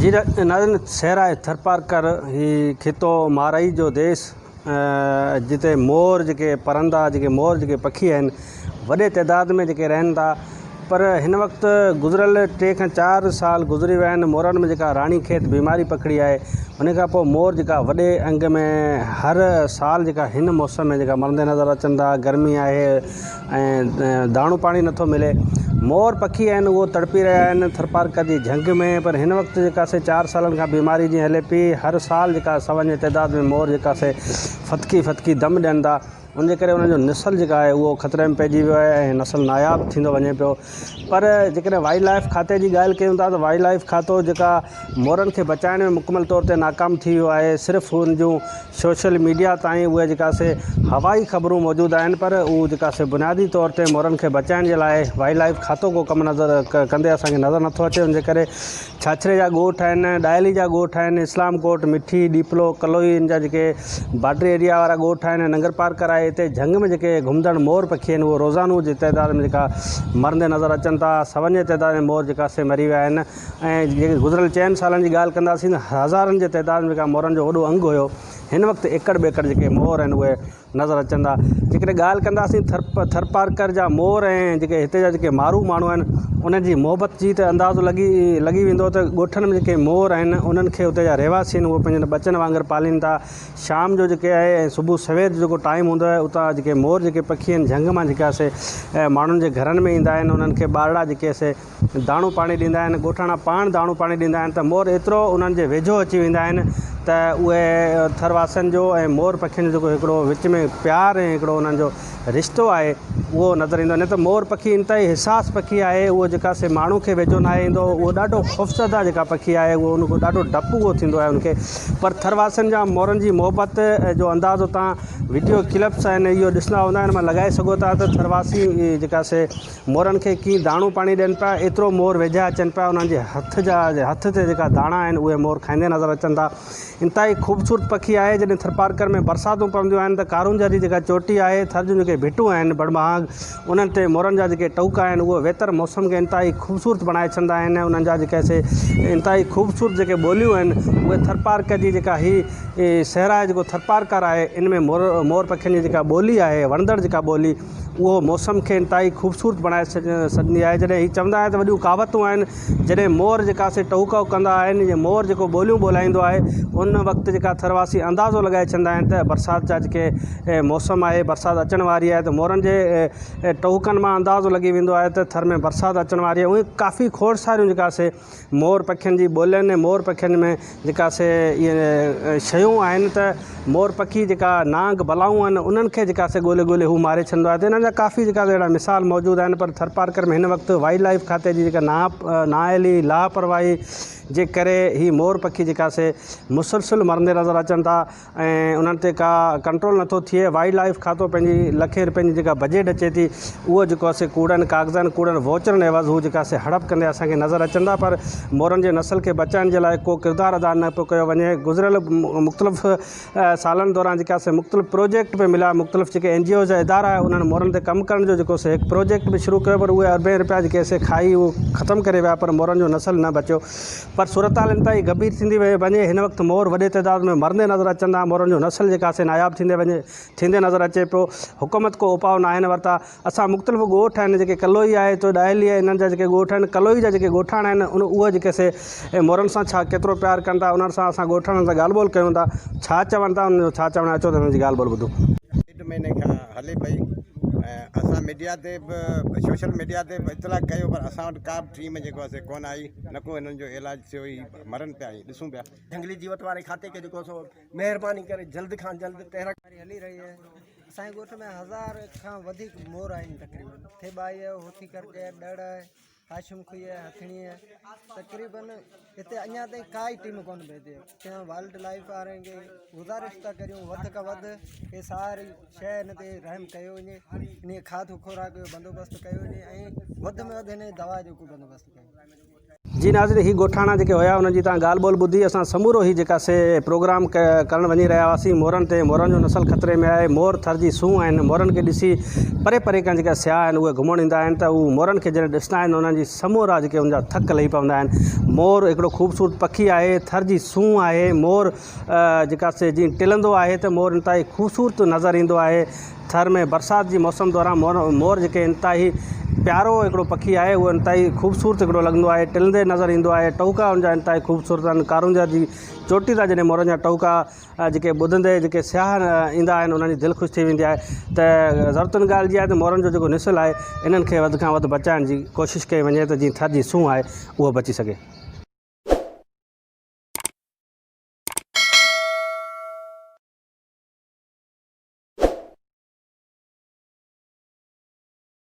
جي ناظرين صحرا ٿرپارڪر هي خطو مارئي جو ديس جتي مور جيڪي پرندا جيڪي مور جيڪي پکي آهن وڏي تعداد ۾ جيڪي رهن ٿا پر هن وقت گذريل ٽي کان چار سال گذري ويا آهن مورن ۾ جيڪا راڻي کيت بيماري پکڙي آهي ان کان پوء مور جيڪا وڏي انگ ۾ هر سال جيڪا هن موسم ۾ جيڪا مرندي نظر اچن ٿا گرمي آهي ۽ داڻو پاڻي نٿو ملي. مور پکي آهن اهو تڙپي رهيا آهن ٿرپارڪر جي جهنگ ۾ پر هن وقت جيڪا سي چار سالن کان بيماري جيئن هلي پئي هر سال جيڪا سون جي تعداد ۾ مور جيڪا سي ڦٿڪي ڦٿڪي دم ڏين ٿا ان جي ڪري انهن جو نسل جيڪا آهي اهو خطري ۾ پئجي ويو آهي ۽ نسل ناياب ٿيندو وڃي پيو پر جيڪڏهن وائلڊ لائف کاتي جي ڳالهه ڪيون ٿا ته وائلڊ لائف کاتو جيڪا مورن کي بچائڻ ۾ مڪمل طور تي ناڪام ٿي ويو آهي صرف ان جون سوشل ميڊيا تائين اهي جيڪا سي هوائي خبرون موجود آهن پر اهو جيڪا سي بنيادي طور تي مورن کي بچائڻ جي لاء وائلڊ لائف کاتو ڪو ڪم نظر ڪندي اسان کي نظر نٿو اچي ان جي ڪري ڇاڇري جا ڳوٺ آهن ڏاهلي جا ڳوٺ آهن اسلام ڪوٽ مٺي ڏيپلو ڪلوئي ان جا جيڪي بارڊري ايريا وارا ڳوٺ آهن ننگر پارڪر آهي اتي جهنگ ۾ جيڪي گهمندڙ مور پکي آهن اهي روزانو جي تعداد ۾ جيڪا مرندي نظر اچن ٿا سون جي تعداد ۾ مور جيڪا سي مري ويا آهن ۽ جيڪي گذريل چئن سالن جي ڳالهه ڪنداسين ته هزارن جي تعداد ۾ جيڪا مورن جو وڏو انگ هيو هن وقت ايڪڙ ٻيڪڙ جيڪي مور آهن اهي نظر اچن ٿا جيڪڏهن ڳالهه ڪنداسين ٿر ٿرپارڪر جا مور ۽ جيڪي هتي جا جيڪي مارو ماڻهو آهن انهن جي محبت جي ته اندازو لڳي لڳي ويندو ته ڳوٺن ۾ جيڪي مور آهن انهن کي اتي جا رهواسي آهن اهي پنهنجن ٻچن وانگر پالين ٿا شام جو جيڪي آهي ۽ صبح سوير جو جيڪو ٽائيم هوندو آهي اتان جيڪي مور جيڪي پکي آهن جهنگ مان جيڪا سي ماڻهن جي گهرن ۾ ايندا آهن انهن کي ٻارڙا جيڪي سي داڻو پاڻي ڏيندا آهن، ڳوٺاڻا پاڻ داڻو پاڻي ڏيندا آهن ته مور ايترو انهن جي ويجهو اچي ويندا آهن ته اهي ٿر واسين جو ۽ مور پکين جو جيڪو هڪڙو وچ ۾ پيار ۽ هڪڙو انهن جو رشتو آهي اهو نظر ايندو آهي نه ته مور پکي انتهائي حساس پکي آهي اهو جيڪا سي ماڻهو کي ويجهو ناهي ايندو اهو ڏاڍو خوفزده جيڪا پکي آهي اهو ان کي ڏاڍو ڊپ اهو ٿيندو آهي ان کي پر ٿر واسين جا مورن جي محبت جو اندازو تان وڊيو ڪلپس آهن اهو ڏسندا هوندا آهن مان لڳائي سگهو ٿا ته ٿر واسي جيڪا سي مورن کي ڪي داڻو پاڻي ڏين پيا، ايترو مور ويجها اچن پيا، انهن جي هٿ جا هٿ تي جيڪا داڻا آهن اهي مور کائيندي نظر اچن ٿا. انتهائي خوبصورت پکي آهي، جڏهن ٿرپارڪر ۾ برساتون پونديون آهن ته ڪارونجهر جي جيڪا چوٽي آهي، ٿر جون جيڪي ڀٽون آهن بڙمهانگ انهن تي مورن جا جيڪي ٽهوڪا آهن اهي ويتر موسم کي انتهائي خوبصورت بڻائي ڇڏندا آهن، انهن جا جيڪي سي انتهائي خوبصورت جيڪي ٻوليون آهن اهي ٿرپارڪر جي جيڪا هي صحرا جيڪو ٿرپارڪر آهي ان ۾ مور مور پکين جي جيڪا ٻولي آهي وڻندڙ جيڪا ٻولي اهو موسم کي انتهائي خوبصورت بڻائي ڇڏيندي آهي جڏهن هي چوندا آهن ته وڏيون ڪهاوتون آهن جڏهن مور جيڪا سي ٽهوڪو ڪندا آهن يا مور جيڪو ٻوليون ٻولائيندو آهي ان وقت جيڪا ٿرواسي اندازو لڳائي ڇڏيندا آهن ته برسات جا جيڪي موسم آهي برسات اچڻ واري آهي ته مورن جي ٽهوڪن مان اندازو لڳي ويندو آهي ته ٿر ۾ برسات اچڻ واري آهي اهي ڪافي کوڙ ساريون جيڪا سي مور پکين جي ٻولين ۽ مور پکين ۾ جيڪا سي اهي شيون آهن ته مور پکي جيڪا نانگ بلائون آهن انهن کي جيڪا سي ڳولي ڳولي هو ماري ڇڏندو آهي ته انهن جا ڪافي جيڪا اهڙا مثال موجود آهن پر ٿرپارڪر ۾ هن وقت وائلڊ لائف کاتي جي جيڪا نا نااهلي لاپرواهي جي ڪري هي مور پکي جيڪا سي مسلسل مرندي نظر اچن ٿا ۽ انهن تي ڪا ڪنٽرول نٿو ٿئي وائلڊ لائيف کاتو پنهنجي لکين رپين جي جيڪا بجيٽ اچي ٿي اهو جيڪو آهي سي ڪوڙن ڪاغذن ڪوڙن ووچرن عيوض هو جيڪا سي هڙپ ڪندي اسان کي نظر اچن ٿا پر مورن جي نسل کي بچائڻ جي لاء ڪو ڪردار ادا نه پيو ڪيو وڃي گذريل مختلف سالن دوران جيڪا سي مختلف پروجيڪٽ پي مليا مختلف جيڪي اين جي اوز جا ادارا انهن مورن تي ڪم ڪرڻ جو جيڪو سي هڪ پروجيڪٽ به شروع ڪيو پر اهي اربين رپيا جيڪي سي کائي اهو ختم ڪري ويا پر مورن جو نسل نه بچيو پر صورتحال انتهائي گنڀير ٿيندي وئي وڃي، هن وقت مور وڏي تعداد ۾ مرندي نظر اچن ٿا، مورن جو نسل جيڪا سي ناياب ٿيندي وڃي ٿيندي نظر اچي پيو، حڪومت ڪو اپاء ناهن ورتا، اسان مختلف ڳوٺ آهن جيڪي ڪلوئي آهي تو ڏاهلي آهي انهن جا جيڪي ڳوٺ آهن ڪلوئي جا جيڪي ڳوٺاڻا آهن ان اهي جيڪي سي مورن سان ڇا ڪيترو پيار ڪن ٿا انهن سان اسان ڳوٺاڻن سان ڳالهه ٻولهه ڪيون ٿا ڇا چون ٿا انهن جو ڇا چوڻ آهي اچو ته انهن جي ڳالهه ٻولهه ٻڌون. ڏيڍ مهيني کان هلي پئي ۽ اسان ميڊيا تي به سوشل ميڊيا تي به اطلاع ڪيو پر اسان وٽ ڪا به ٽيم جيڪو آهي سي ڪونه آئي نه ڪو هنن جو علاج ٿيو هي مرن پيا ۽ ڏسون پيا. جهنگلي جيوت واري کاتي کي جيڪو سو مهرباني ڪري جلد کان جلد تحرڪ. واري هلي رهي آهي اسان جي ڳوٺ ۾ هزار کان وڌيڪ مور آهن تقريبن ٿيٻائي آهي هوٿي ڪرڪي آهي ڏڙ آهي هاشم کوئي آهي هٿڻي آهي تقريبن هتي اڃا تائين ڪائي ٽيم ڪونه پهتي آهي ڪنهن وائلڊ لائيف وارن کي گذارش ٿا ڪريون وڌ کان وڌ هي ساري شيء هن تي رحم ڪيو وڃي ان کاڌ خوراڪ جو بندوبست ڪيو وڃي ۽ وڌ ۾ وڌ هن دوا جو ڪو بندوبست ڪيو وڃي. جي ناظرين هي ڳوٺاڻا جيڪي هيا انهن جي تان ڳالهه ٻولهه ٻڌي اسان سمورو هي جيڪا سي پروگرام ڪرڻ وڃي رهيا هئاسين مورن تي مورن جو نسل خطري ۾ آهي مور ٿر جي سونهن آهن مورن کي ڏسي پري پري کان جيڪا سياح آهن اهي گهمڻ ايندا آهن ته هو مورن کي جڏهن ڏسندا آهن انهن جي سمورا جيڪي ان جا ٿڪ لهي پوندا آهن مور هڪڙو خوبصورت پکي آهي ٿر جي سونهن آهي مور جيڪا سي جيئن ٽلندو آهي ته مور انتهائي خوبصورت نظر ايندو آهي ٿر ۾ برسات جي موسم دوران مور مور جيڪي انتهائي پيارو هڪڙو پکي آهي اهو انتهائي خوبصورت هڪڙو لڳندو آهي ٽلندي نظر ايندو آهي ٽهوڪا ان جا انتهائي خوبصورت آهن ڪارونجهر جي چوٽي تان جڏهن مورن جا ٽهوڪا جيڪي ٻڌندي جيڪي سياح ايندا آهن انهن جي دل خوش ٿي ويندي آهي ته ضرورت ان ڳالهه جي آهي ته مورن جو جيڪو نسل آهي انهن کي وڌ کان وڌ بچائڻ جي ڪوشش ڪئي وڃي ته جيئن ٿر جي سونهن آهي اهو بچي سگهي.